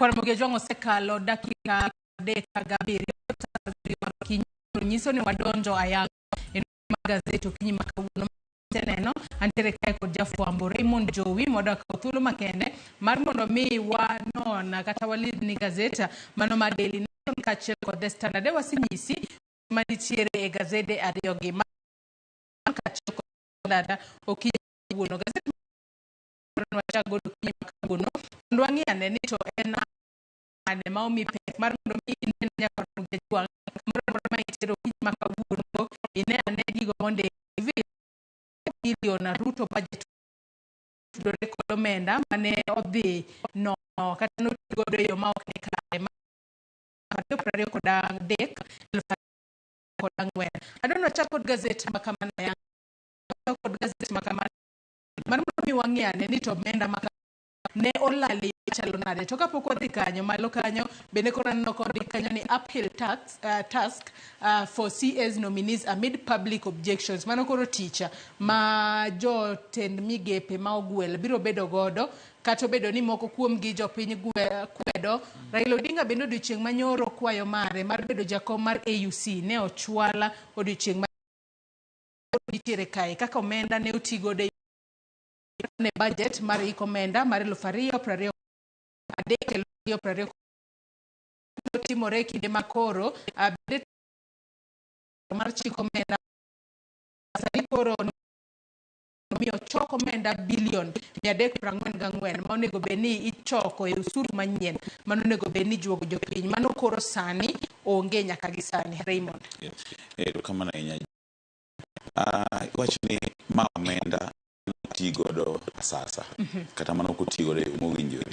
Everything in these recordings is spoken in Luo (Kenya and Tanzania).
Nyakwar Ramogi Ojwang' osekalo dakika 37 mar okinyi nyiso ni wadonjo ayanga e mar gazet okinyi ma kawuono. Neno antiere kae kod jafwambo Raymond Jowi mondo akaw thuolo makende mar mondo mi wanon kata walid ni gazet mano mar Daily Nation kaachiel kod The Standard. E wasenyisi manitiere e gazede ariyogi kaachiel kod Standard okinyi kawuono. Gazet wachak godo okinyi ma kawuono mondo wang'i ane ni to en ane ma omi pek mar mondo mi ine nyaka Ojwang' kamoro amora ma intiere okinyi ma kawuono ine ane gigo mondiki billion Ruto budget tudore kod omenda mane odhi nono kata noti godo e yo ma ok ni kare 2023 2024. Adwa ni wachak kod gazet ma kamano kod gazet ma kamano mar mondo mi wang'i ane ni to omenda ma ne olal e yo machalo nade. To kapok wadhi kanyo, malo kanyo bende koro aneno kondik kanyo ni uphill task for CS nominees amid public objections. Mano koro tich ma jotend migepe ma ogwel biro bedo godo kata obedo ni moko kuomgi jopiny kwedo. Raila Odinga bende odiochieng' manyoro kwayo mare mar bedo jakom mar AUC ne ochwal odiochieng' ma nitiere kae kaka omenda ne oti godo ne budget mar hik omenda mar 2023 2020 timore e kinde ma koro bende mar chik omenda sani koro miyo chok omenda bilion 344 ma onego bed ni ichoko e osuru manyien mano onego bed ni juogo jopiny mano koro sani onge nyaka gi sani. Raymond. Erokamano ahinya. Iwacho ni ma omenda oti godo asasa kata mana ok oti godo e yo mowinjore.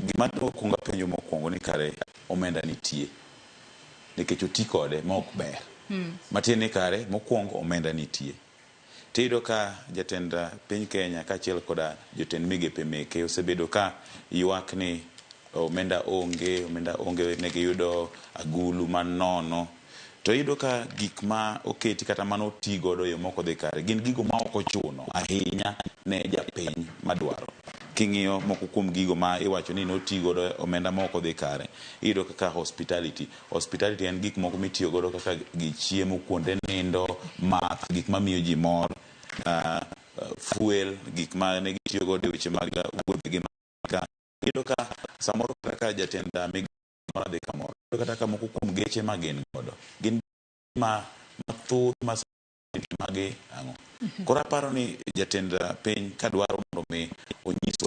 Gima okuongo apenjo mokwongo ni kare omenda nitie nikech oti kode ma ok ber. Matiende ni kare mokwongo omenda nitie. Tiyudo ka jatend piny Kenya kaachiel koda jotend migepe meke osebedo ka ywak ni omenda onge, omenda onge, ne giyudo agulu manono. To iyudo ka gik ma oketi kata mane oti godo e yo mok odhi kare gin gigo ma ok ochuno ahinya ne japiny madwaro. King'iyo moko kuom gigo ma iwacho ni noti godo omenda ma ok odhi kare, iyudo kaka hospitality. Hospitality en gik moko mitiyo godo kaka gi chiemo, kuonde nindo, math, gik mamiyo ji mor, fuel, gik ma ne gitiyo godo e weche mag wuodhgi ka. Iyudo ka samoro kata ka jatend migao moro dhi kamoro, iyudo kata ka moko kuom geche ma gin godo gin ma mathoth ma magi ang'o. Koro aparo ni jatend piny kadwaro mondo mi onyiswa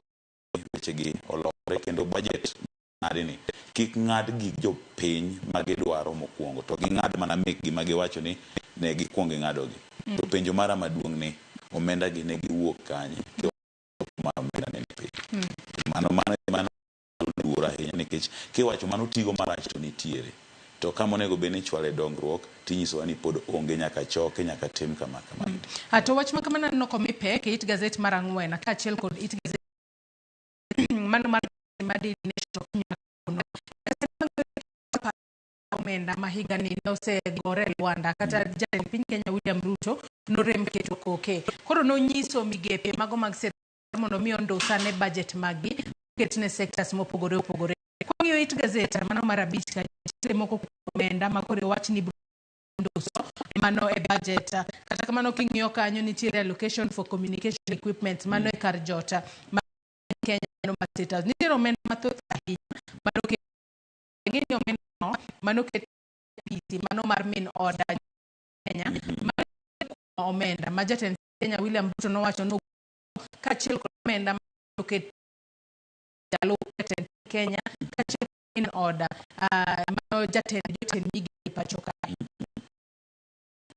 weche gi olokre kendo budget ng'adi ni kik ng'ad gik jopiny ma gidwaro mokwongo to ging'ad mana mekgi ma giwacho ni ne gikwong ging'adogi. To penjo mara maduong' ni omenda gi ne giwuok kanye? Mar omenda ne ni piny. Mano mano luor ahinya nikech kiwacho mano tigo marach to nitiere. To kama onego bed ni ichwale dongruok tinyisowa ni pod onge nyaka choke nyaka tim kama kama. To wach ma kamano aneno komi pek e it gazet mar ang'wen kaachiel kod it gazet mano mar Daily Nation omenda ma higani ne osegore e lwanda kata jatend piny Kenya William Ruto norem keto koke. Koro nonyiso migepe mago mag sirkal mondo mi ondusa ne budget maggi oket ne sectors mopogore opogore. Kwang'iyo it gazet mano mar abich ka nitiere moko kuom omenda ma koro owach ni nduso mano e budget. Kata kamano king'iyo kanyo nitiere allocation for communication equipment mano e kar jota ma Kenya mano mar State House. Nitiere omenda mathoth ahinya mano ng'eni omenda no mano ket PC mano mar min oda Kenya mano omenda ma jatend Kenya William Ruto nowacho no kaachiel kod omenda manoket jalup jatend Kenya kaachiel kod min oda mano jatend jotend migepe pacho kae.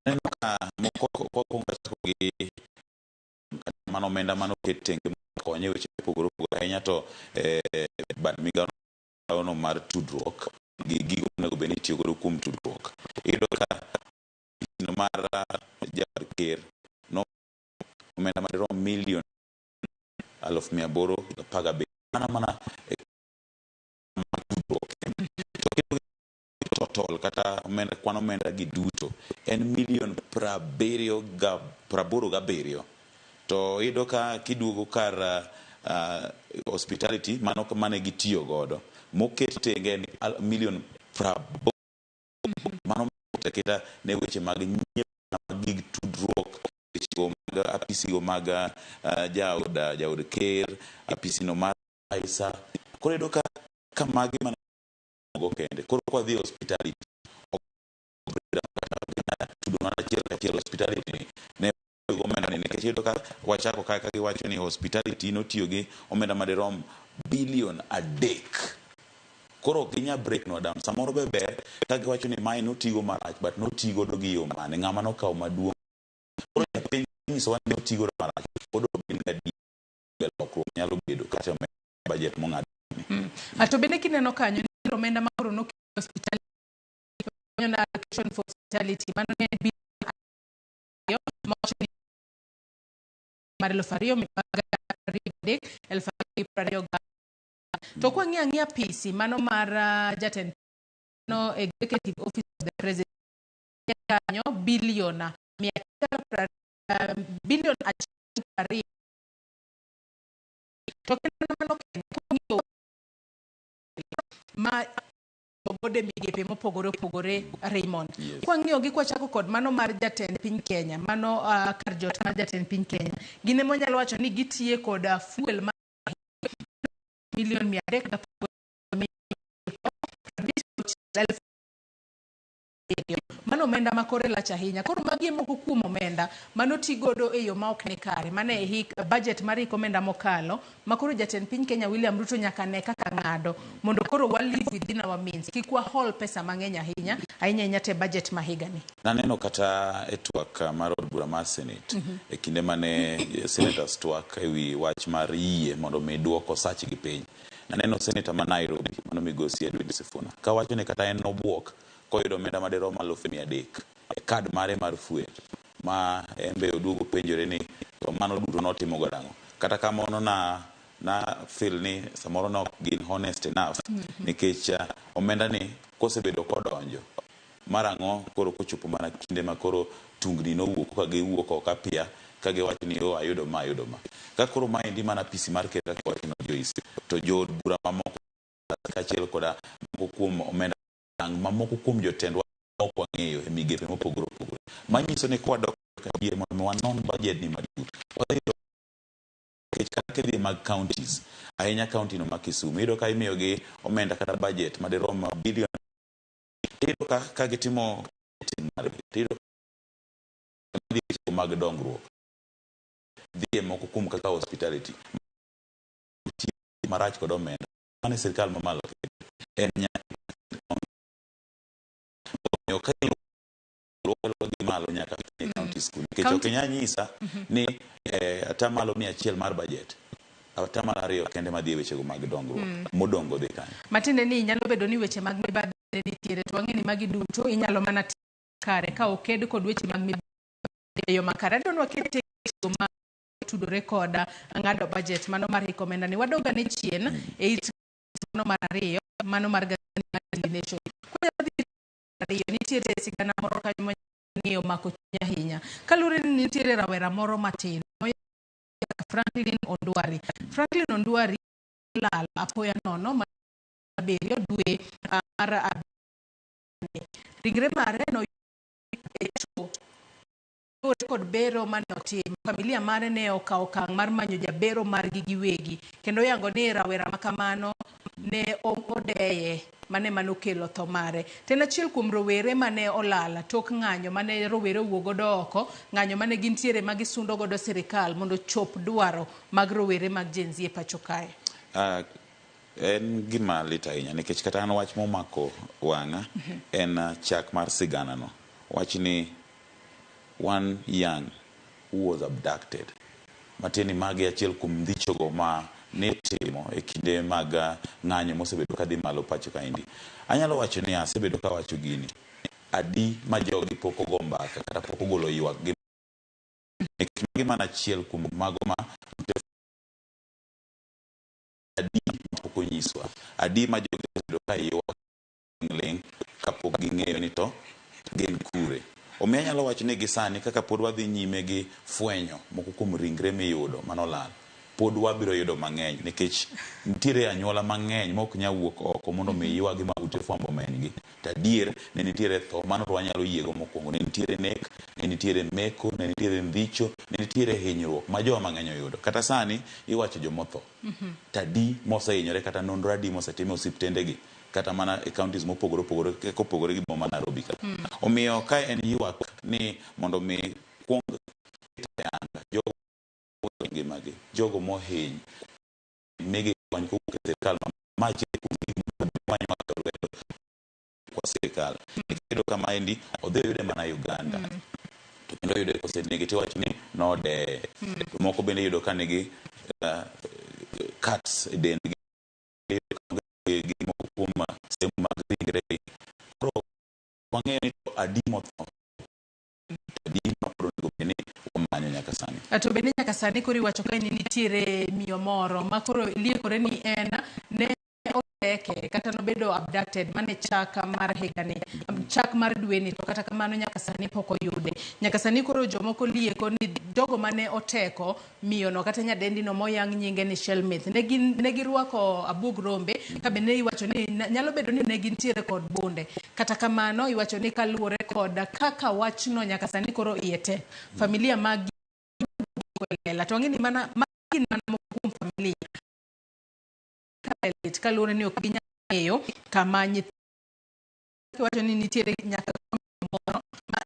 Aneno ka moko kwakwongo achako gi mano omenda mano oket tenge mondo okony e weche mopogore opogore ahinya to bad migawo no mar tudruok gi gigo monego bed ni itiyo godo kuom tudruok. Iyudo ka no mar jaod ker no omenda madirom milion 817,000 mana mar tudruok to total kata omenda kwan omenda gi duto en milion 87 to iyudo ka kiduogo kar hospitality mano mane gitiyo godo moket tenge en milion 80 mano aketa ne weche mag nyiepo mag gig tudruok, wechego mag apisigo mag jaod ker, apisino mar Aisa. Koro iyudo ka magi mana go kende. Koro kwadhi e hospitality tudo mana achiel kachiel hospitality ni ne omenda ni nikech iyudo ka wachako ka giwacho ni hospitality notiyo gi omenda madirom bilion 3. Koro ok ginyal break nwa down. Samoro be ber ka giwacho ni mae notigo marach, but notigodo gi yo mane, ng'ama nokawo maduong'. Koro japiny nyisowa ni notigodo marach, pod ok gin gadier be lokruok nyalo bedo kata budget mong'ad ni. To bende kineno kanyo nitiere omenda ma koro noket e hospitality na allocation for hospitality mano ne en bilion 2 mawacho ni mar 2023 2020. To kwang'iyo ang'iya PC mano mar jatend no Executive Office of the President kanyo bilion 120, bilion 1.20. To kendo mano kende kwang'iyo ma godo e migepe mopogore opogore, Raymond. Yes. Kwang'iyo gi kwachako kod mano mar jatend piny Kenya, mano kar jot mar jatend piny Kenya, gin ema wanyalo wacho ni gitiye kod fuel mar milion 315,7. Mano omenda ma kore lach ahinya. Koro magi e moko kuom omenda manoti godo e yo ma ok ni kare. Mano e hik budget mar hik omenda mokalo ma koro jatend piny Kenya William Ruto nyaka ne kaka ng'ado mondo koro wa live within our means. Kik wahol pesa mang'eny ahinya, ahinya ahinya te budget ma higani. Naneno kata e twak mar od bura mar Senate e kinde mane senators twak ewi wach mar yie mondo mi duok osachgi piny. Naneno senator ma Nairobi mano migosi Edwin Sifuna kawacho ni kata en nobuok koyudo omenda madirom 300,000 e kad mare mar fuel, ma en be oduogo penjore ni to mano duto notimo godo ang'o. Kata kamano na feel ni samoro ne ok gin honest enough nikech omenda ni kosebedo kodonjo mar ang'o koro kochopo mana kinde ma koro tungni nowuok koka giwuok oko apia ka giwacho ni oh ayudo ma ayudo ma. Ka koro maendi mana apisi mar ker kaka iwacho no Joyce, to jood bura mamoko kaachiel koda moko kuom omenda mamoko kuom jotendwa ok wang'eyo e migepe mopogore opogore. Manyiso ni kwadok kadier mondo mi wanon budget ni matut, wadhi yudo nikech kata kidhi mag counties, ahinya county no ma Kisumu, iyudo ka imiyogi omenda kata budget madirom bilion, iyudo ka gitimo margi, tiyudo ka dhi mag dongruok dhi e moko kuom kaka hospitality marach kod omenda mane sirikal mamalo en nyaka omiyo ka gi malo nyaka e county school nikech ok inyal nyisa ni 100% mar budget 2% kende madhi e wechego mag dongruok modong' dhi kanyo. Matiende ni nyalo bedo ni weche mag mibadhi nitiere, to wang'e ni magi duto inyalo mana kare ka oked kod weche mag mibadhi e yo makare. Adwa ni waket ma tudore kod ng'ado budget mano mar hik omenda ni. Wadog ane chien e it mano mar ariyo, mano mar gazeti mar Daily Nation. Kwa ariyo, nitiere sigana moro kanyo mang'iyo mako chuny ahinya. Kaluwore ni nitiere rawera moro matin Franklin Ondwari. Franklin Ondwari lal apoya nono mar 7 dwe mar ringre mare no kod bero mane otim. Familia mare ne okawo okang' mar manyo jabero margi giwegi kendo yango ni rawera makamano ne odeye mane manokelo tho mare. To en achiel kuom rowere mane olal tok ng'anyo mane rowere owuok godo oko, ng'anyo mane gintiere ma gisundo godo sirikal mondo ochop dwaro mag rowere mag Gen Z e pacho kae. En gima lit ahinya nikech kata an wach momako wang'a en chak mar sigana no. Wach ni one young who was abducted. Matiende ni magi achiel kuom ndhichogo ma nitimo e kinde mag ng'anyo mosebedo kadhi malo pacho kaendi. Anyalo wacho ni asebedo kawacho gini adi ma jogi pok ogo mbaka kata pok ogolo ywak gi nikech magi mana achiel kuom mago ma adi ma pok onyiswa, adi ma jogi osebedo ka ywak ling' kapok ging'eyo ni to gin kure. Omiyo anyalo wacho ni gi sani kaka pod wadhi nyime gi fwenyo moko kuom ringre miyudo manolal. Pod wabiro yudo mang'eny nikech nitiere anyuola mang'eny ma ok nyal wuok oko mondo mi ywagi ma ute fwambo omenygi. To adier ne nitiere tho, mano to wanyalo yiego mokwongo. Ne nitiere nek, ne nitiere meko, ne nitiere ndhicho, ne nitiere hinyruok ma jowa mang'eny oyudo. Kata sani iwacho jomotho. To adi mosehinyore kata nonro adi mosetim e osiptendegi kata mana e counties mopogore opogore kopogore gi boma ma Nairobi ka. Omiyo ka en ywak ni mondo mi kuong ket ayanga jogo ngimagi, jogo mohiny migi kony kowuok e sirkal ma achiel kuom gik manywako lwedo kwa sirkal. Nikech iyudo ka maendi odhi oyude mana Uganda. To kendo oyude kosenege tiwacho ni nodeye. To moko bende iyudo ka nigi cuts e dendgi gi moko kuom sehemu mag ringregi. Koro wang'eyo ni to adi motho adi ma koro onego bed ni wamanyo nyaka sani. To bende nyaka sani koro iwacho kae ni nitiere miyo moro ma koro liekore ni en ne oteke kata nobedo abducted mane chak mar higani, chak mar dweni, to kata kamano nyaka sani pok oyude. Nyaka sani koro jomoko lieko ni jogo mane oteko miyono kata nyadendino moyang nyinge ni Shelmith ne girwako abuog rombe ka bende iwacho ni nyalo bedo ni ne gintiere kod bunde. Kata kamano iwacho ni kaluwore kod kaka wachno nyaka sani koro iye tek, familia mag lela to wang'e ni mana gin mana moko kuom familia lit kaluwore ni ok ginyal ng'eyo kama nyithindo wacho ni nitiere nyaka moro ma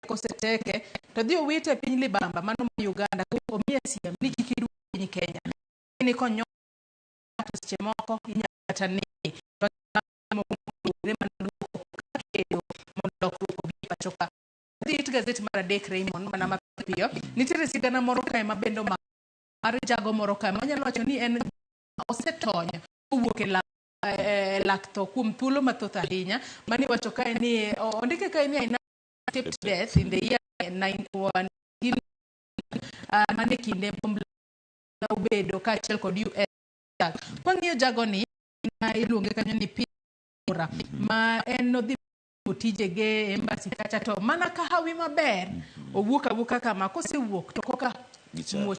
koseteke to dhi owite e piny libamba mano ma Uganda omiye siem ni kik iduog piny Kenya ni konyo to seche moko inyalo kata negi kedo mondo lokruok obi e pacho ka. Dhi it gazet mar adek Raymond mana mapiyo. Nitiere sigana moro kae ma bende omako mar jago moro kae manyalo wacho ni en osetony kowuok e lak tho kuom thuolo mathoth ahinya. Mani iwacho kae ni ondike kae ni I escaped death in the year 19 mane kinde bomb obedo kaachiel kod US. Kwang'iyo jagoni ma iluonge kanyo ni Peter ma en nodhi tijege e embassy kacha to mana ka hawi maber owuok awuoka kama kosewuok to koka muoch.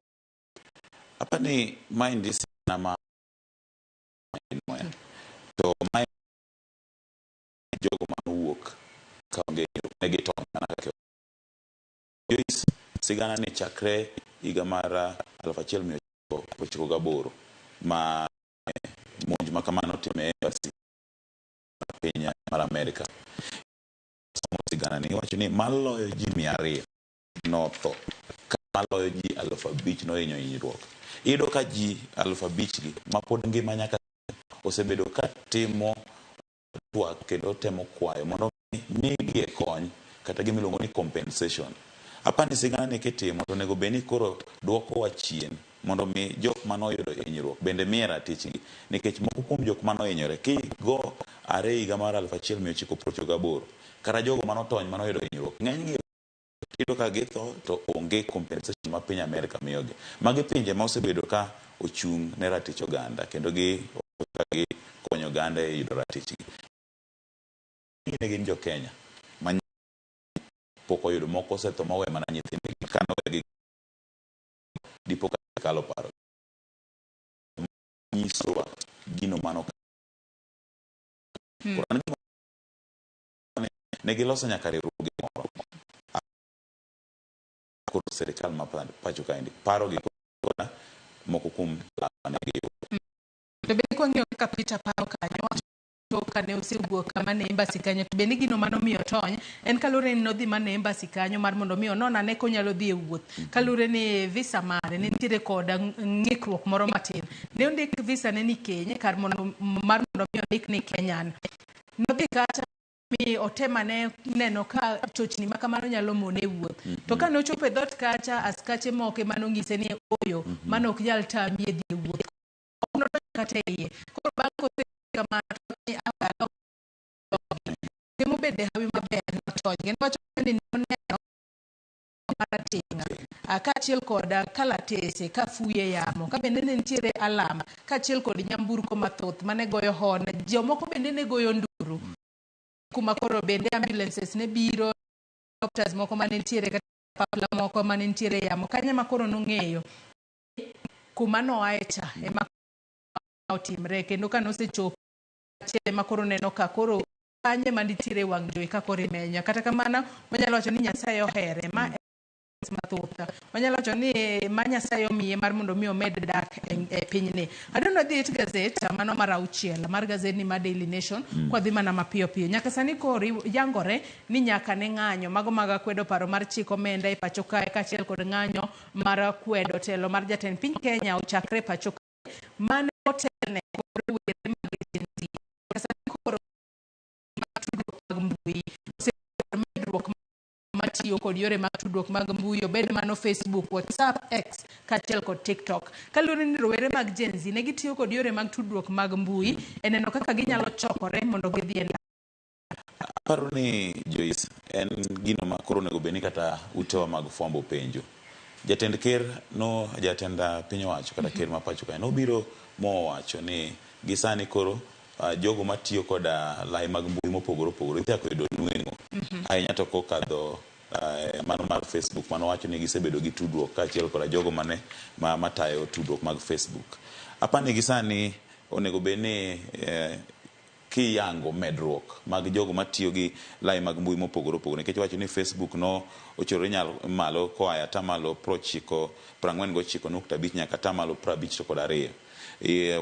Apani maendi sigana ma to mae jogo manowuok kaonge ne gitony mana kaka Joyce sigana ni chakre higa mar 1998 ma monj ma kamano otime e embassy mar piny mar Amerika. Somo sigana ni iwacho ni maloyo ji 200 notho ka maloyo ji 5,000 nohinyo hinyruok. Iyudo ka ji 5,000 gi mapod ngima nyaka osebedo ka timo twak kendo temo kwayo mondo migie kony kata gima iluongo ni compensation. Apani sigana ni kitimo to onego bed ni koro duokowa chien mondo mi jok mane oyudo hinyruok bende miye ratichgi nikech moko kuom jok mane ohinyore kigo are higa mar 1998 kata jogo mane otony mane oyudo hinyruok ng'enygi iyudo ka githo to onge compensation ma piny Amerika miyogi. Magi pinje ma osebedo ka ochung' ne ratich oganda kendo gi konyo oganda e yudo ratichgi. Ne gin jo Kenya ma pok oyudo moko osetho mowe mana nyithindgi kane owegi dipo ka sirkal oparo nyisowa gino mano koro an gima ne giloso nyaka riwruoge moro koro sirkal ma pacho kaendi paro gi koda moko kuom mane giyudo. To bende kwang'iyo kaka Peter paro kanyo to kane osewuok kama ne embassy kanyo to bende gino mane omiyo otony en kaluwore ni nodhi mana e embassy kanyo mar mondo mi onon ane konyalo dhi e wuoth kaluwore ni visa mare ne nitiere kod ng'ikruok moro matin ne ondik visa ne ni Kenya kar mondo mar mondo mi ondik ni Kenyan nodhi kacha mi otem ane neno ka chochni ma kamano nyalo mone e wuoth to kane ochopo e dhoot kacha askache moko ema nonyise ni ooyo mano ok nyal tami e dhi e wuoth ok nodonjo kata e iye koro bang' kose kamano to ni temo bedo e hawi maber notony kendo wacho ni noneno maratinga kaachiel kod kalatese ka fuyo e yamo ka bende ne nitiere alam kaachiel kod nyamburko mathoth mane goyo hon jomoko bende ne goyo nduru kuma koro bende ambulances ne biro doctors moko mane nitiere kata papla moko mane nitiere e yamo kanyo ema koro nong'eyo Kuma noae cha ema otimre kendo ka nosechopo achiel ema koro neno ka koro kanye manitiere wang' jowi ka koro imenya. Kata kamano wanyalo wacho ni Nyasaye ohere ma mathoth. Wanyalo wacho ni ma Nyasaye omiye mar mondo mi omed dak e pinyni. Adwa dhi it gazet mano mar auchiel mar gazet ni mar Daily Nation kwadhi mana mapiyo piyo. Nyaka sani koro yangore ni nyaka ne ng'anyo mago mag kwedo paro mar chik omenda e pacho kae kaachiel kod ng'anyo mar kwedo telo mar jatend piny Kenya ochakre e pacho kae mane otelne kod rowere mag Gen Z. Nyaka sani koro mag tudruok mag mbui osebedo medruok matiyo kod yore mag tudruok mag mbui obed mano Facebook, WhatsApp, X kaachiel kod TikTok. Kaluwore ni rowere mag Gen Z ne gitiyo kod yore mag tudruok mag mbui e neno kaka ginyalo chokore mondo gidhi e ndara. Aparo ni Joyce en gino ma koro onego bed ni kata utewa mag fwambo penjo. Jatend ker no jatend piny owacho kata ker ma pacho kae nobiro mowacho ni gi sani koro jogo matiyo koda lai mag mbui mopogore opogore ichako yudo nweng'o ahinya to kokadho mano mar Facebook mano wacho ni gisebedo gi tudruok kaachiel koda jogo mane matayo tudruok mag Facebook. Apani gi sani onego bed ni kiyango medruok mag jogo matiyo gi lai mag mbui mopogore opogore nikech iwacho ni Facebook no ochorore nyal malo koa e atamalo prochiko prang'wen gochiko nukta abich nyaka atamalo prabich to kod ariyo.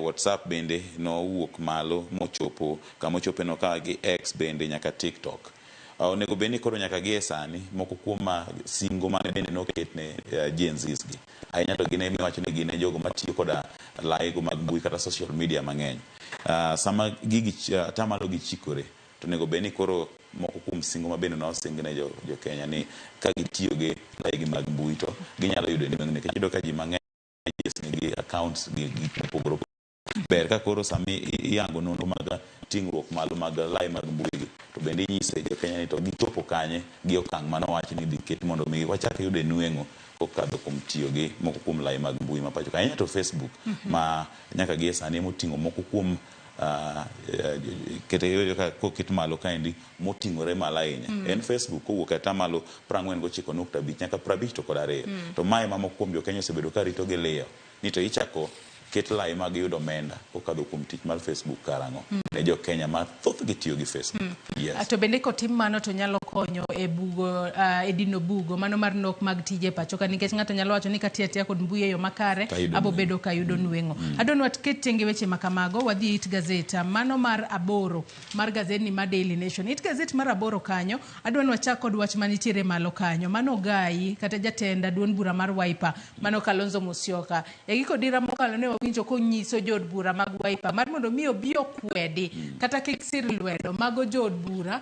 WhatsApp bende nowuok malo mochopo kama ochope no ka gi X bende nyaka TikTok. Onego bed ni koro nyaka gi e sani moko kuom singo mane bende noket ne Gen Zs gi ahinya to gin emiwacho ni gin e jogo matiyo koda laigo mag mbui kata social media mang'eny. Sama gigi atamalo gi chikore to onego bed ni koro moko kuom singo ma bende nosing ne jo Kenya ni ka gitiyo gi laigi mag mbui to ginyalo yudo nweng'o nikech iyudo ka ji mang'eny nigi accounts gi gik mopogore opogore. Ber ka koro sama iyango nonro mag ting'ruok malo mag lai mag mbui gi to bende inyise jo Kenya ni to gichopo kanye gi okang' mane owach ni idhi ket mondo mi wachak yude nweng'o kokadho kuom tiyo gi moko kuom lai mag mbui ma pacho ka. Ahinya to Facebook ma nyaka gi e sani emoting'o moko kuom kete koket malo kaendi moting'ore malo ahinya en Facebook kowuok e atamalo 49.5 nyaka 52. To mae ma moko kuom jo Kenya osebedo ka rito gi liyo ni to ichako ket lai mag yudo omenda kokadho kuom tich mar Facebook karang'o ne jo Kenya ma thothgi tiyo gi Facebook. Yes. To bende kotim mano to nyalo konyo e bugo e dino bugo mano mar nok mag tije e pacho ka nikech ng'ato nyalo wacho ni katiyo atiya kod mbui e yo makare abo bedo kayudo nweng'o. Adwa ni waket tenge weche ma kamago wadhi it gazet mano mar aboro mar gazedni mar Daily Nation. It gazet mar aboro kanyo adwa ni wachak kod wach manitiere malo kanyo mano Ogai kata jatend duond bura mar Wiper mano Kalonzo Musyoka. E giko dira mokalo ne wawinjo konyiso jood bura mag Wiper mar mondo mi obi okwedi kata kik sir lwedo mago jood bura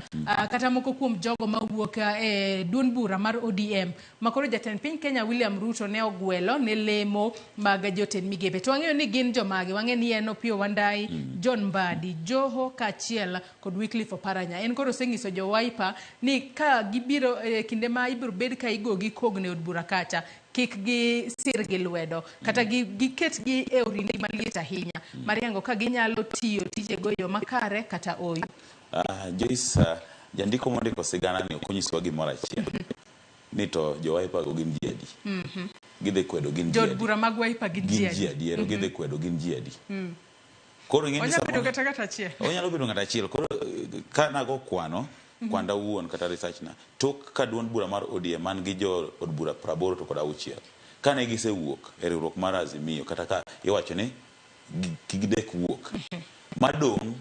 kata moko kuom jogo mawuok e duond bura mar ODM makoro jatend piny Kenya William Ruto ne ogwelo ne lemo mag jotend migepe. To wang'eyo ni gin jomage, wang'eyo ni en Opiyo Wandayi, John Mbadi, Joho kaachiel kod Wycliffe Oparanya. En koro osenyiso jo Wiper ni ka gibiro e kinde ma ibiro bed ka igogi kogno e od bura kacha, kik gisir gi lwedo kata giket gi e orindi maliet ahinya mar yango ka ginyalo tiyo tijego e yo makare kata oyo. Joyce, jandiko mondiko sigana ni ok onyisowa gimoro achiel ni to jo Wiper go gin ji adi. Gidhi kwedo gin ji Jood adi. bura mag Wiper gin ji Gin ji adi. adi, ero gidhi kwedo gin ji adi. Koro ing'e ni Onyalo bedo samoro kata ng'ato achiel. onyalo bedo ng'ato achiel. Koro ka nago kwano, kwanda wuon kata research na, tok ka duond bura mar ODM man gi jo od bura praboro to kod auchiel, kane gisewuok e riwruok mar Azimio kata ka iwacho ni gidek wuok, madong'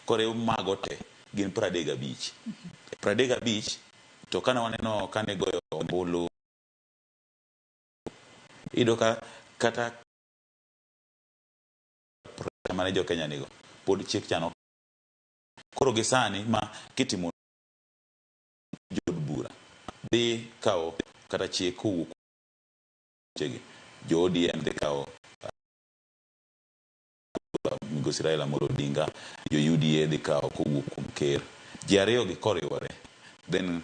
koriw mago te gin 35. 35 to kane waneno kane goyo ombulu iyudo ka kata mane jo Kenya nigo pod chik chano. Koro gi sani ma kitimo jood bura dhi kawo kata chik kowuok chegi jo ODM dhi kawo migosi Raila Amolo Odinga, jo UDA dhi kawo kowuok kuom ker. Ji ariyo gi koriwore then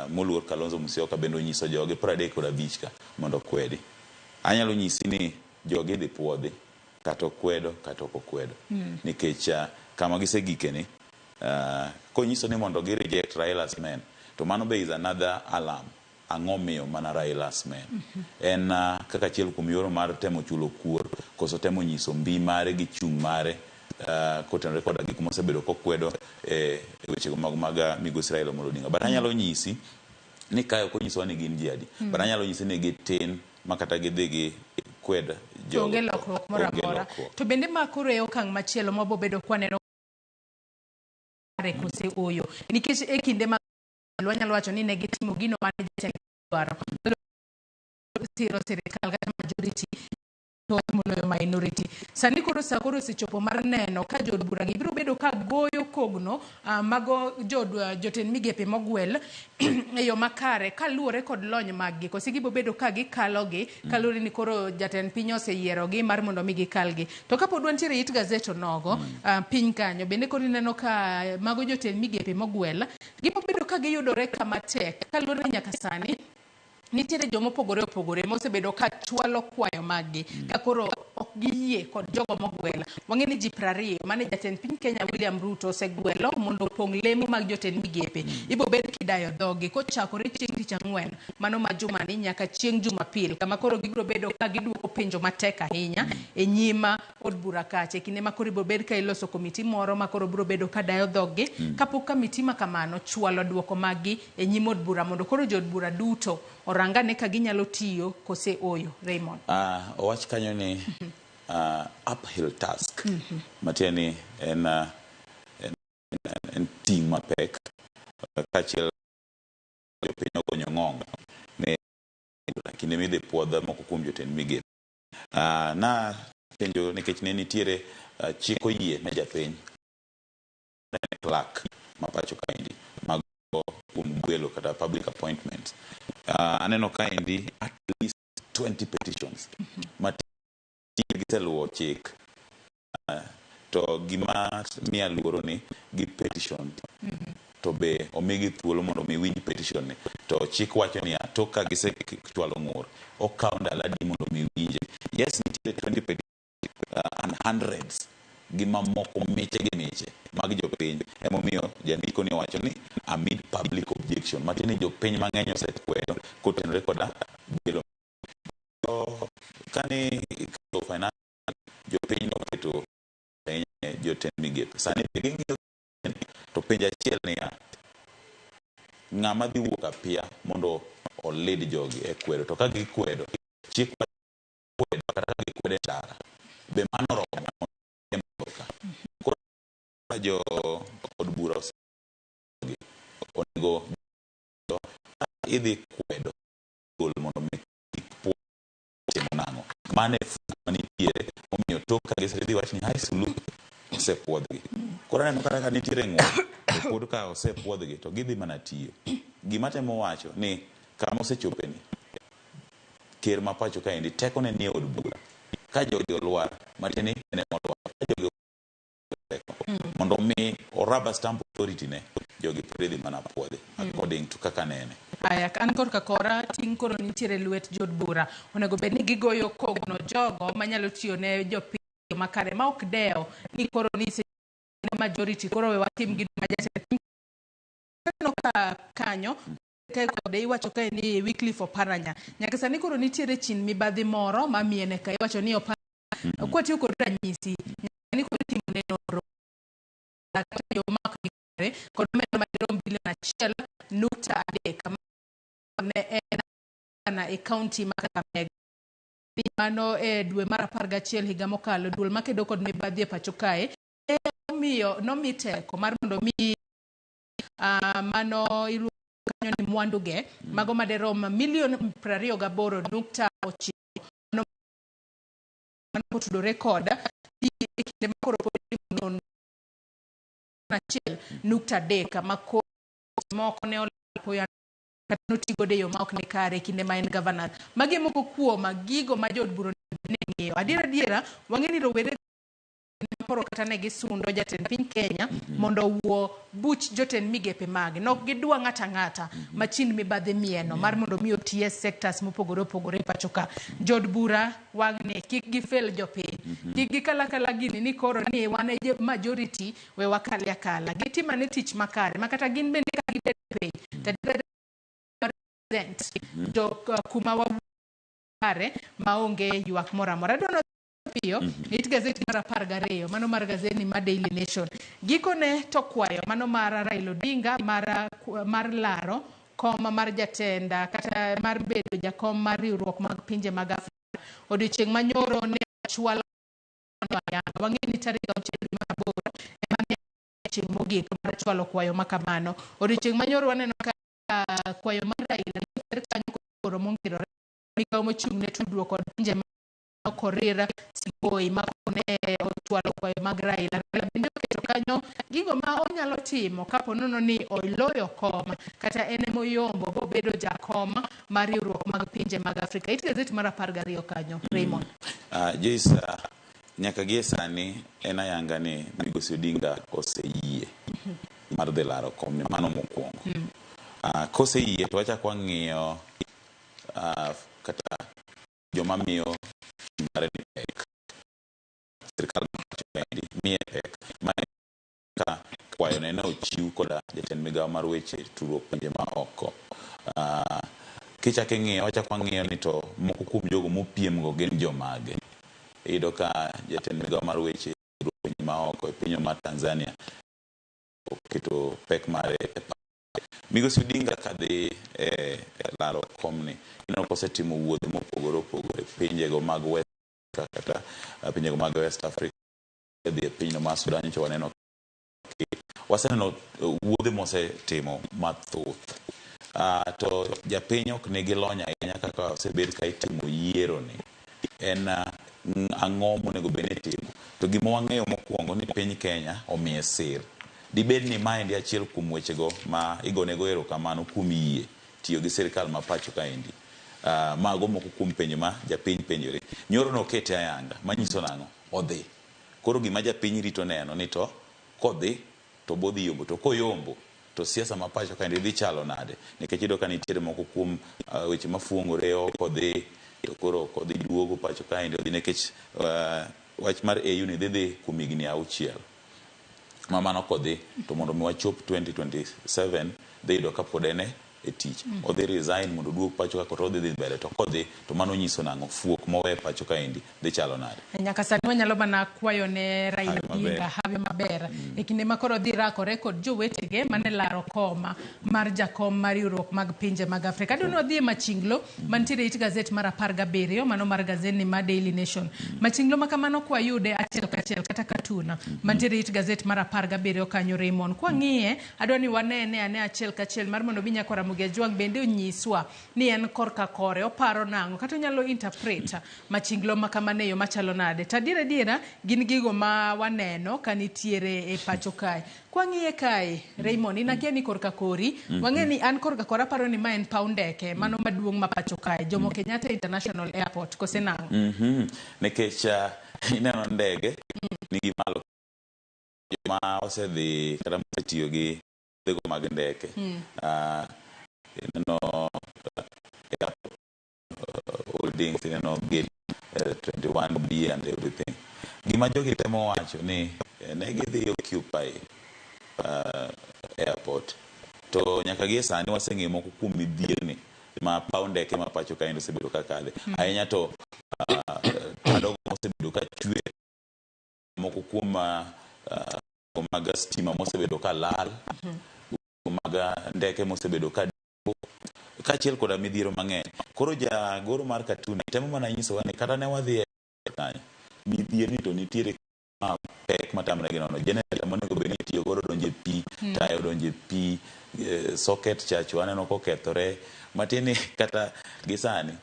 moluor Kalonzo Musyoka bende onyiso joge 35 ka mondo okwedi. Anyalo nyisi ni jogi idhi puodhi kata okwedo kata ok okwedo nikech kama gisegike ni konyiso ni mondo gi reject Raila's men to mano be is another alarm. Ang'o miyo mana Raila Asmen? En kaka achiel kuom yor mar temo chulo kuor koso temo nyiso mbi mare gi chung' mare kotenore koda gik mosebedo kokwedo e wechego mag migosi Raila Amolo Odinga. But anyalo nyisi ni kae ok onyisowa ni gin ji adi. But anyalo nyisi ni gitin ma kata gidhi gi kwed jogo. Onge lokruok moro Onge amora. lokruok. To bende ma koro e okang' machielo ma wabobedo kwaneno kare kose ooyo. Nikech e kinde ma wanyalo wacho ni ne gitimo gino mane jatend dwaro. Siro sirikal kata majority to moloyo minority. Sani koro sa koro osechopo mar neno ka jood bura gi biro bedo ka goyo kogno mago jood jotend migepe mogwel e yo makare kaluwore kod lony mag gi. Koso gibo bedo ka gikalo gi kaluwore ni koro jatend piny oseyiero gi mar mondo mi gikal gi. To kapod wantiere it gazet onogo piny kanyo bende koro ineno ka mago jotend migepe mogwel gibo bedo ka giyudore kama tek kaluwore ni nyaka sani nitiere joma opogore opogore mosebedo ka chwalo kwayo mag gi ka koro ok giyie kod jogo mogwel. Wang'e ni ji 20 mane jatend piny Kenya William Ruto osegwelo mondo opong' lemo mag jotend migepe. Ibo bed kidayo dhogi kochakore chieng' tich ang'wen mano ma jumani nyaka chieng' Jumapil kama koro gibiro bedo ka giduoko penjo matek ahinya e nyim od bura kacha. E kinde ma koro ibiro bed ka iloso komiti moro ma koro biro bedo ka dayo dhoggi kapok komiti ma kamano chwalo duoko mag gi e nyim od bura mondo koro jood bura duto orangane ka ginyalo tiyo kose oyo. Raymond. Owach kanyo ni uphill task. Matiende ni en ting' mapek kaachiel jopiny ogonyo ng'ong ne kinde midhi puodh moko kuom jotend migepe. Na penjo nikech ne nitiere chik oyie ne japiny clerk ma pacho kaendi mag kuom gwelo kata public appointments. Aneno kaendi at least 20 petitions ma giseluwo chik to gima miya luoro ni gi petition to be omigi thuolo mondo mi winj petition ni to chik wacho niya tok ka gisechwalo ng'ur okawo ndalo adi mondo mi winje. Yes, nitiere 20 petitions and hundreds gi mamoko miche gi miche mag jopiny. Emomiyo jandiko ni owacho ni amid public objection matiende ni jopiny mang'eny osekwedo kotenore koda gwelo. Kane finance jopiny noketo ahinya jotend migepe. Sani be ging'iyo to penjo achiel niya, ng'ama dhi wuok apia mondo olid jogi e kwedo to ka gikwedo chik kwedo kata ka gikwedo e ndara be mano oromo ka. Koro jo od bura onego idhi kwedo gol mondo mi kik timo nang'o. Mano e fuko manitiere omiyo tok ka gisedhi wach ni hai sulu osepuodhgi. Koro aneno kata ka nitiere ng'ur to pod ka osepuodhgi to gidhi mana tiyo. Gima temo wacho ni kama osechope ni ker ma pacho kaendi tekone nie od bura. Ka jogi olwar matiende ni en ema olwar. Ka jogi teko mondo mi o rubber stamp authority ne jogi pod idhi mana puodhi according to kaka nene. Aya, an korka kora ting' koro nitiere lwet jood bura. Onego bed ni gigoyo kogno jogo manyalo tiyo ne jopiny makare ma ok dewo ni koro ni majority koro we watim gino ma jatend piny aneno ka kanyo kae kode iwacho kae ni Wycliffe Oparanya nyaka sani koro nitiere chin mibadhi moro ma miene ka iwacho ni Oparanya kwatiyo kod ranyisi nyaka ni koro itimo ne nonro kata yo ma ok nikare kod omenda madirom bilion 1.3 ne en gavana e kaunti ma Kakamega. Mano e dwe mar 11 higa mokalo duol makedo kod mibadhi e pacho kae ne omiyo nomi teko mar mondo mi mano iluongo kanyo ni mwandu ge mago maderom milion 28.9 mano kotudore kod e kinde ma koro pod itimo nonro 1.3 ma moko ne olal kata notigodo e yo ma ok ni kare e kinde ma en gavana. Magi e moko kuom gigo ma jood bura ne ng'iyo. Adiera adiera wang'e ni rowere koro kata ne gisundo jatend piny Kenya mondo owuo buch jotend migepe mage. Nok gidwa ng'ata ang'ata ma chin mibadhi mieno mar mondo mi oti e sectors mopogore opogore e pacho ka. Jood bura wang'ni kik gifel jopiny. Kik gikal akala gini ni koro ni wan e majority we wakale akala. Gitim ane tich makare ma kata gin bende ka gibet piny to Represent jo kuma waware maonge ywak moro amora. Adwa piyo it gazeti mar 12, mano mar gazeti mar Daily Nation. Gikone to kwayo mano mar Raila Odinga mar laro kom mar jatend kata mar bedo jakom mar riwruok mag pinje mag Afrika. Odiochieng' manyoro ne chwalo ayanga. Wang'e ni tarik 6 dwe mar 8 ema ne chieng' mogik mar chwalo kwayo ma kamano. Odiochieng' manyoro waneno ka kwayo mar Raila ne oter kanyo koro mongirore. Migawo mochung' ne tudruok kod pinje ma Korir Sing'oei ma ne ochwalo kwayo mag Raila. Raila bende oketo kanyo gigo ma onyalo timo kapo nono ni oloyo kom kata en emoyombo bobedo jakom mar riwruok mag pinje mag Afrika. It gazeti mar 12 kanyo, Raymond. Joyce, nyaka gie sani en ayanga ni Migosi Odinga oseyie mar dhi laro komni, mano mokwongo. Koseyie to wachako wang'iyo kata joma miyo mare ni pek. Sirikal ma pacho kaendi miye pek. Ma ka kwayone ne ochiw koda jatend migawo mar weche tudruok pinje ma oko. Kichako ing'iyo, wachako wang'iyo ni to moko kuom jogo mopiem go gin jomage. Iyudo ka jatend migawo mar weche tudruok pinje ma oko e pinywa mar Tanzania oketo pek mare e Migosi Odinga kadhi e laro komni, ineno kosetimo wuodhe mopogore opogore pinjego mag West kata pinjego mag West Africa, dhi e pinyno mar Sudan nyocha waneno, waseneno wuodhe mosetimo mathoth. To japiny ok nigi lony ahinya kaka osebed ka itimo yiero ni. En ang'o monego bed ni itimo? To gima wang'eyo mokwongo ni piny Kenya omiye sir. Dibed ni maendi achiel kuom wechego ma igonego erokamano kuom yie tiyo gi sirikal ma pacho kaendi. Mago moko kuom penjo ma japiny penjore. Nyoro nokete ayanga, manyiso nang'o? Odhi. Koro gima japiny rito neno ni to kodhi to bodhi yombo, to koyombo to siasa ma pacho kaendi dhi chalo nade? Nikech iyudo ka nitiere moko kuom weche mafuong'ore kodhi to koro ok odhi duogo pacho kaendi odhi nikech wach mar AU ni dhi dhi kuom higni 6. Ma mano kodhi to mondo mi wachop 2027 dhi yudo ka pod en e tich. Odhi resign mondo oduog pacho ka kata odhi dhi mbele to kodhi to mano nyiso nang'o? Fuok mowe pacho kaendi dhi chalo nade? Nyaka sani wanyalo mana kwayo ne Raila Hawi maber. Odinga hawi maber e kinde ma koro dhi rakore kod jowetege mane laro koma mar jakom mar riwruok mag pinje mag Afrika. Adwa ni wadhi e machinglo mantiere it gazet mar 17, mano mar gazet mar Daily Nation. Machinglo ma kamano kwayude achiel kachiel kata katun mantiere it gazet mar 17 kanyo, Raymond. Kwang'iye, adwa ni wanene ane achiel kachiel mar mondo mi nyakwa Ramogi Ajwang' bende onyiswa ni en korka kore oparo nang'o kata onyalo interpret machinglo ma kamano e yo machalo nade. To adier adiera gin gigo ma waneno ka nitiere e pacho kae. Kwang'iye kae, Raymond, in akia ni korka kori, wang'e ni an korka kora aparo ni ma en paw ndeke, mano maduong' ma pacho kae, Jomo Kenyatta International Airport, kose nang'o? Nikech ineno ndege nigi malo, joma osedhi kata mosetiyo gi go mag ndeke. Ineno airport holdings, ineno gate 21B and everything. Gima jogi temo wacho ni ne gidhi occupy airport to nyaka gie sani waseng'eyo moko kuom midhierni ma paw ndeke ma pacho kaendi osebedo ka kadhe. Ahinya to tadogo mosebedo ka chwe, moko kuom mag stima mosebedo ka lal, mag ndeke mosebedo ka kaachiel koda midhiero mang'eny. Koro jagoro mar katuni temo mana nyisowa ni kata ne wadhi e kanyo, midhierni to nitiere ma pek matamre gi nono. Generator monego bed ni itiyo godo donjo e pi, taya odonjo e pi, socket chacho aneno kokethore. Matiende ni kata gi sani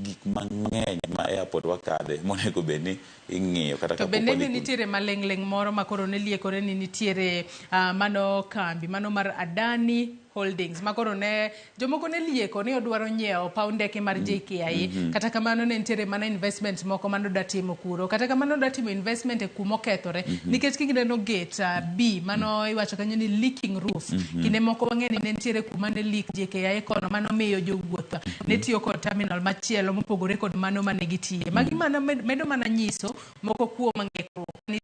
gik mang'eny ma airport wakadhe monego bed ni ing'iyo kata To kapok bende wadhi ne kuno. nitiere maling'ling' moro ma koro ne liekore ni nitiere mano kambi mano mar Adani Holdings ma koro ne jomoko ne lieko ni odwaro nyiewo paw ndeke mar JKIA. Kata kamano ne nitiere mana investment moko mane odwa timo kuro. Kata kamano odwa timo investment e kuma okethore nikech kineno gate B mano iwacho kanyo ni leaking roof. Kinde moko wang'e ni ne nitiere kuma ne leak JKIA kono mano miyo jowuoth ne tiyo kod terminal machielo mopogore kod mano mane gitiye. Magi mana medo mana nyiso moko kuom ng'ikruok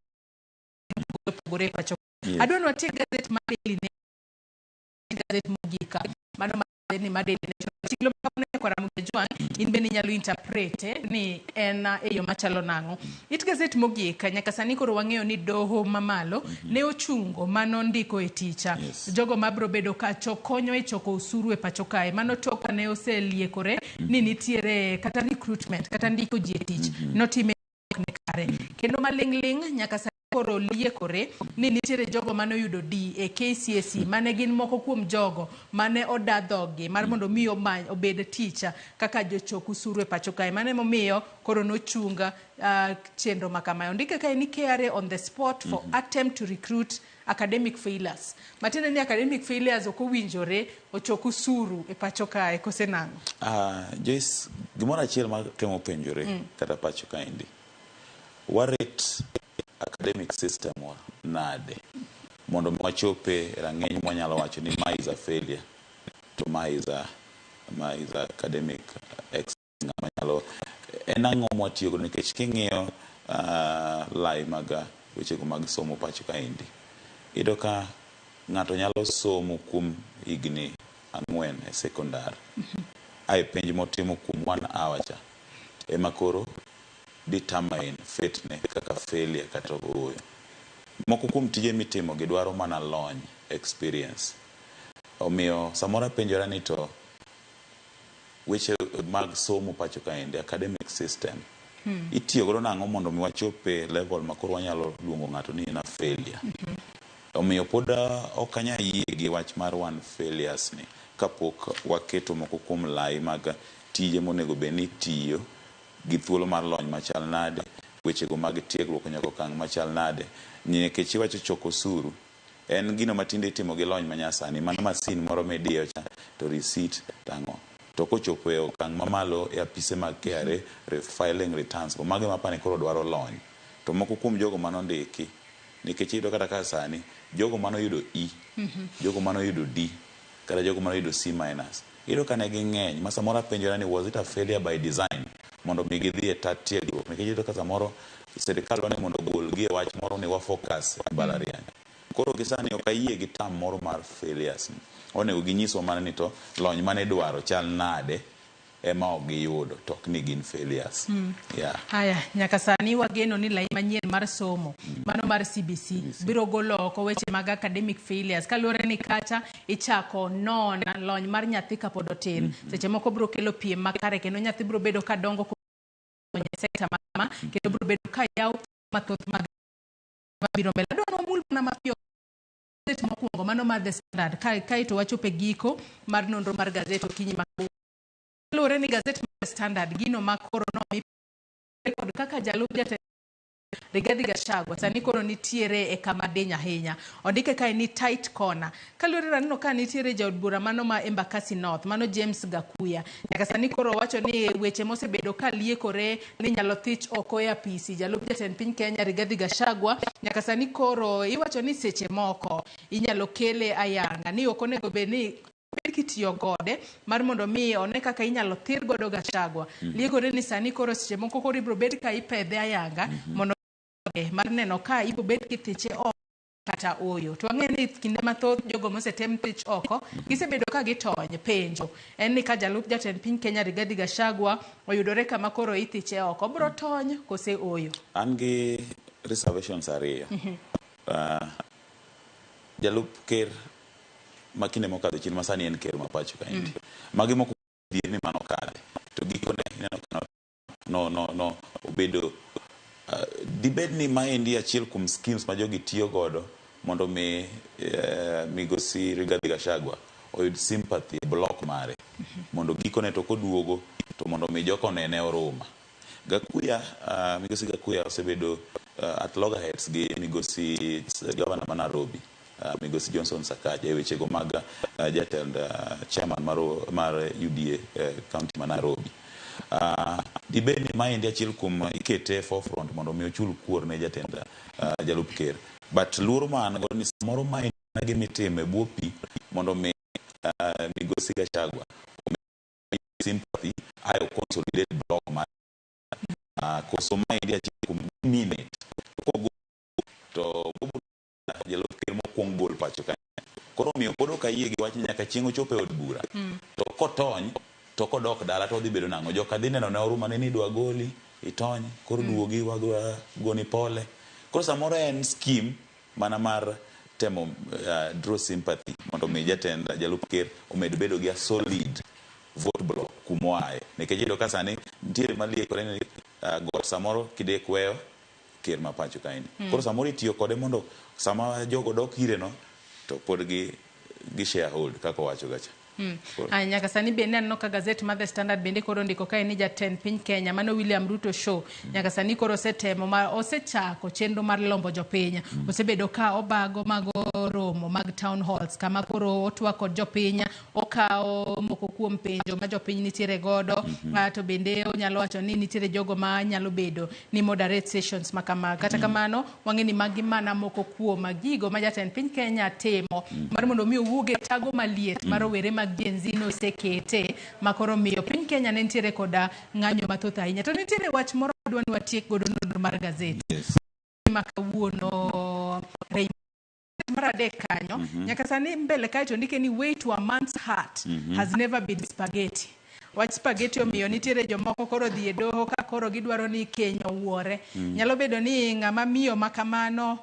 mopogore e pacho. Adwa ni watiek gazet mar Daily Nation, gazet mogik mano. ni ma Daily Nation. Chiklo ma nyakwar Ramogi Ajwang', in bende inyalo interpret ni en e yo machalo nang'o. It gazet mogik, nyaka sani koro wang'eyo ni doho mamalo ne ochungo mano ndiko e ticha. Jogo mabro bedo ka konyo e choko osuru e pacho kae. Mano tok kane oseliekore ni nitiere kata recruitment kata ndiko ji e tich notime ok ni kare. Kendo maling'ling' nyaka sani koro liekore ni nitiere jogo mane oyudo D e KCSE mane gin moko kuom jogo mane oda dhoggi mar mondo mi omany obed tich kaka jochok usuru e pacho kae. Mano emomiyo koro nochung chenro ma kamae. Ondike kae ni KRA on the spot for attempt to recruit academic failures. Matiende ni academic failures ok owinjore ochok usuru e pacho kae kose nang'o? Joyce, gimoro achiel ma temo penjore kata pacho kaendi, warit academic system wa nade mondo wachope rang'iny mwanyalo wacho ni ma is a failure to ma is a academic excellence ng'ama nyalo en ang'o mwatiyo godo nikech king'iyo lai mag wechego mag somo pacho kaendi iyudo ka ng'ato nyalo somo kuom higni 4 e sekondar ae penj motimo kuom one hour cha ema koro determine fate ne kaka failure kata ooyo. Moko kuom tije mitimo gi dwaro mana lony, experience. Omiyo samoro apenjora ni to weche mag somo pacho kaendi, academic system, itiyo godo nang'o mondo mi wachop e level ma koro wanyalo luongo ng'ato ni en a failure. Omiyo pod ok anyal yie gi wach mar one failures ni kapok waketo moko kuom lai mag tije monego bed ni itiyo gi thuolo mar lony machal nade, wechego mag tiegruok nyaka okang' machal nade. Nikech iwacho choko osuru, en gino ma tinde itimo gi lony manyasani, mana masin moro midiyo cha to receipt tang'o. To kochopo e okang' mamalo e apise mag KRA, filing returns go, mago ema apani koro dwaro lony. To moko kuom jogo manondiki, nikech iyudo kata ka sani, jogo manoyudo E, jogo manoyudo D, kata jogo manoyudo C minus, iyudo ka ne ging'eny ma samoro apenjora ni was it a failure by design mondo mi gidhi e tat tiegruok nikech iyudo ka samoro sirikal dwa ni mondo ogolgi e wach moro ni wa focus e mbalariany. Koro gi sani ok ayie gi term moro mar failures ni. Onego ginyiswa mana ni to lony mane idwaro chal nade ema ok giyudo to ok ni gin failures. Yeah. Haya, nyaka sani wageno ni lai manyien mar somo mano mar CBC biro golo oko weche mag academic failures kaluwore ni kacha ichako non lony mar nyathi kapod otin. Seche moko biro kelo piem makare kendo nyathi biro bedo ka dongo e sekta ma kendo biro bedo ka yawo mathoth mag mabiro mbele. Adwa ni wamul mana mapiyo gazet mokwongo mano mar The Standard kae to wachopo e giko mar nonro mar gazet okinyi ma kawuono. Kaluwore ni gazet mar The Standard gino ma koro nomi kod kaka jalup jatend Rigathi Gachagua sani koro nitiere e kama diny ahinya. Ondike kae ni tight corner. Kaluwore raneno ka nitiere jaod bura mano ma Embakasi North, mano James Gakuya. Nyaka sani koro owacho ni weche mosebedo ka liekore ni nyalo thich oko e apisi jalup jatend piny Kenya Rigathi Gachagua. Nyaka sani koro iwacho ni seche moko inyalo kele ayanga ni ok onego bed ni bed kitiyo kode mar mondo mi one kaka inyalo thir godo Gachagua. Liekore ni sani koro seche moko koro ibiro bed ka ipedhe ayanga mondo mar neno ka ibiro bed kithiche oko kata ooyo. To wang'eyo ni kinde mathoth jogo mosetem thich oko gisebedo ka gitony. Penjo en ni ka jalup jatend piny Kenya Rigathi Gachagua oyudore kama koro ithiche oko, obiro tony kose ooyo? An gi reservations ariyo. Jalup ker ma kinde mokadho chien ma sani en ker ma pacho kaendi. Magi moko dhier ni mano kare. To gikone ineno ka no obedo dibed ni maendi achiel kuom schemes ma jogi tiyo godo mondo mi migosi Rigathi Gachagua oyud sympathy e block mare mondo gikone to koduogo to mondo mi joka onene oruma. Gakuya, migosi Gakuya osebedo at loggerheads gi migosi governor ma Nairobi, migosi Johnson Sakaja e wechego mag jatend chairman mar UDA county ma Nairobi. Dibed ni maendi achiel kuom ikete e forefront mondo mi ochul kuor ne jatend jalup ker. But luoro ma an go ni samoro mae gima itimo e bwo pi mondo mi migosi Gachagua omi sympathy ae consolidate block mar koso maendi achiel kuom minute kogol to jalup ker mokwong gol pacho ka Koro omiyo pod ok ayie gi wachni nyaka chieng' ochop e od bura. To kotony to kodok dala to odhi bedo nang'o? Joka dhi neno ne oruma ne ni idwa goli, itony, koro duogi wadwa goni pole. Koro samoro en scheme mana mar temo draw sympathy mondo mi jatend jalup ker omed bedo gi a solid vote block kumoaye. Nikech iyudo ka sani nitiere maliekore ni got samoro kidek weyo ker ma pacho kaendi. Koro samoro itiyo kode mondo sama jogo dok ire no to pod gi gi sharehold kaka owacho ga cha. Koro- Aya, nyaka sani bende aneno ka gazet mar The Standard bende koro ondiko kae ni jatend piny Kenya mano William Ruto show nyaka sani koro osetemo ma osechako chenro mar lombo jopiny. Osebedo ka obago mago romo mag town halls kama koro otwak kod jopiny, okawo moko kuom penjo ma jopiny nitiere godo. To bende onyalo wacho ni nitiere jogo ma nyalo bedo ni moderate sessions ma kama. Kata kamano, wang'e ni magi mana moko kuom gigo ma jatend piny Kenya timo mar mondo mi owuog e tago maliet ma rowere mag Gen Z nosekete ma koro miyo piny Kenya ne nitiere koda ng'anyo mathoth ahinya. To nitiere wach moro madwa ni watiek godo nonro mar gazet ma kawuono mar adek kanyo. Nyaka sani mbele kae to ndike ni way to a man's heart has never been spaghetti. Wach spaghetti omiyo nitiere jomoko koro dhi e doho ka koro gidwaro ni keny owuore. Nyalo bedo ni ng'ama miyo ma kamano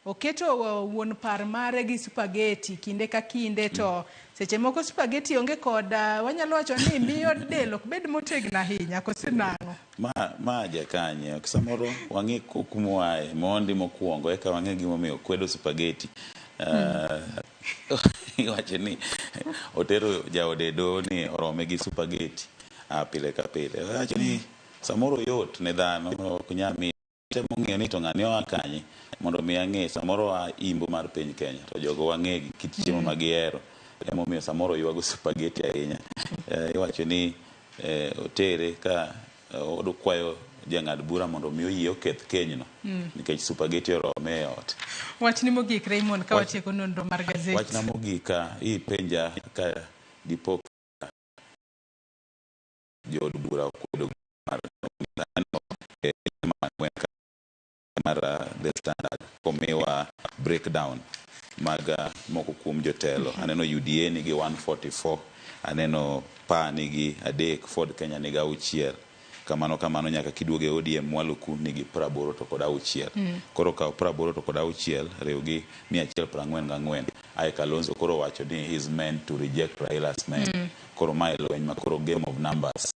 oketo wuon par mare gi spaghetti kinde ka kinde, to seche moko spaghetti onge kod wanyalo wacho ni miyo del ok bed motegno ahinya, kose nang'o? Ma jakanye ok samoro wang'e kumoaye mondi mokwongo eka wang'e gimomiyo kwedo spaghetti. Iwacho ni otero jaode e doho ni orome gi spaghetti pile ka pile. Owacho ni samoro yot ne dhano ok nyal miyo temo ng'iyo ni to ng'ani oa kanye mondo mi ang'e samoro oa imbo mar piny Kenya to jogo wang'e gi kit chiemo ma gihero, emomiyo samoro ywago spaghetti ahinya. Iwacho ni otere ka okwayo jang'ad bura mondo mi oyie oketh kenyno nikech spaghetti orome e ot. Wachni mogik, Raymond, ka watieko nonro mar gazet. Wachna mogik ka ipenja ka dipo ka jood bura okwedo mar mar The Standard komiwa breakdown mag moko kuom jotelo. Aneno UDA nigi 144, aneno PA nigi 3, Ford Kenya nigi 6. Kamano kamano nyaka kiduogo e ODM mwalo ku nigi 86. Koro kaw 86 riw gi 144. Ae Kalonzo koro wacho ni he is meant to reject Raila's men. Koro mae lweny ma koro game of numbers.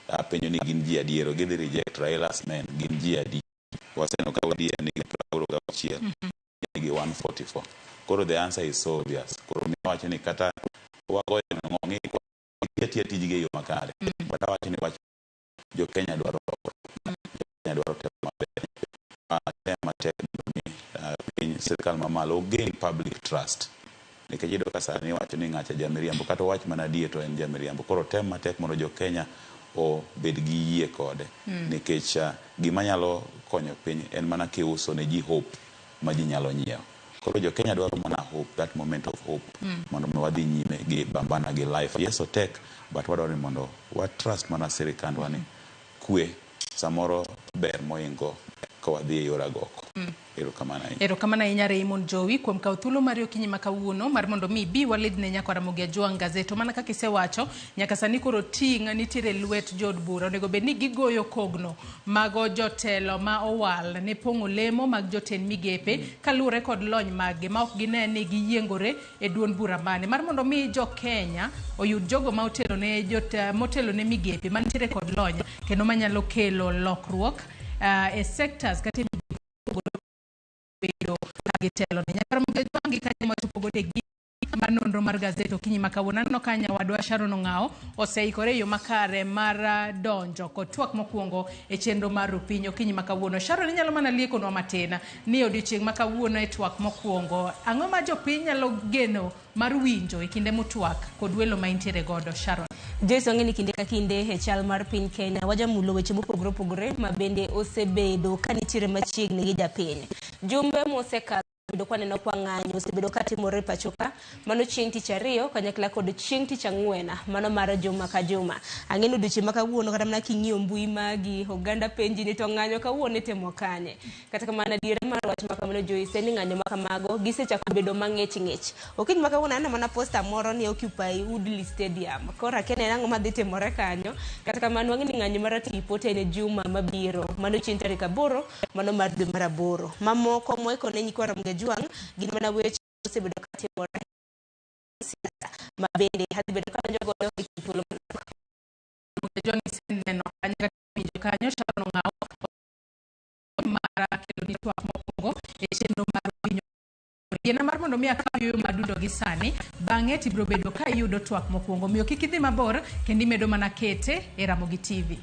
Apenjo ni gin ji adiero gidhi reject Raila's men, gin ji adi? Waseneno ka ODM nigi 86, nigi 144. Koro the answer is so obvious. Koro miyo wacho ni kata wagoyo ng'o ng'i atiya tijgi e yo makare. But awacho ni wach jo Kenya dwaro lokruok. Jo Kenya dwaro telo maber. Tem matek mondo mi piny sirikal mamalo gain public trust. Nikech iyudo ka sani iwacho ni ng'acha jamiriambo kata owach mana adier to en jamiriambo. Koro tem matek mondo jo Kenya obed gi yie kode. Nikech gima nyalo konyo piny en mana kiuso ne ji hope ma ji nyalo nyiewo. Koro jo Kenya dwaro mana hope, that moment of hope mondo mi wadhi nyime gi bambana gi life. Yes, otek, but wadwaro ni mondo wa trust mana sirikandwa ni kwe samoro ber moingo ka wadhi e yor agoko. Erokamano ahinya. Erokamano ahinya Raymond Jowi kuom kawo thuolo mari okinyi ma kawuono mar mondo mi ibi walidne nyakwar Ramogi Ajwang' gazet. To mana kaka isewacho, nyaka sani koro ting' nitiere lwet jood bura. Onego bed ni gigoyo kogno mago jotelo ma owal ne pong'o lemo mag jotend migepe kaluwore kod lony maggi ma ok gine ni giyiengore e duond bura mane. Mar mondo mi jo Kenya oyud jogo ma otelo ne motelo ne migepe mantiere kod lony kendo manyalo kelo lokruok e sectors kata e migepe bedo ka gitelo ne. Nyaka Ramogi Ajwang' gi kanyo machopo godo e giko mar nonro mar gazet okinyi ma kawuono. Aneno ka nyawadwa Sharon Ong'awo oseikore e yo makare mar donjo kod twak mokwongo e chenro mar Rupiny okinyi ma kawuono. Sharon, inyalo mana liekonwa matin ni odiochieng' ma kawuono e twak mokwongo, ang'o ma jopiny nyalo geno mar winjo e kinde mutwak kod welo ma intiere godo, Sharon? Joyce, wang'e ni kinde ka kinde e chal mar piny Kenya wajamulo weche mopogore opogore ma bende osebedo ka nitiere machiegni gi japiny. Jumbe mosekalo Wasebedo kwaneno kwa ng'anyo osebedo katimore e pacho ka mano chieng' tich ariyo kanyakla kod chieng' tich ang'wen mano mar juma ka juma. Ang'e ni odiochieng' ma kawuono kata mana king'iyo mbui magi oganda penji ni to ng'anyo kawuono itimo kanye. Kata kamano adiera mar wach ma kamano Joyce en ni ng'anyo ma kamago gisechako bedo mang'ich ng'ich. Okinyi ma kawuono aneno mana posta moro ni Occupy Woodley Stadium. Koro akia ni en ang'o madhi timore kanyo. Kata kamano wang'e ni ng'anyo mar tipo to en juma mabiro. Mano chieng' tarik aboro mano mar dwe mar aboro. Mamoko moiko ne nyikwa Ramogi Ajwang' gin mana weche mosebedo katimore siasa ma bende adhi bedo kadonjo godo e kind thuolo manok. Ramogi Ajwang' iseneno kanyo kata winjo kanyo Sharon Ong'awo mara kelo ni twak mokwongo e chenro mar winyo Yiena mar mondo mi akaw yueyo madundo gi sani, bang'e to ibiro bedo ka iyudo twak mokwongo. Omiyo kik idhi mabor kendo imedo mana kete e Ramogi TV.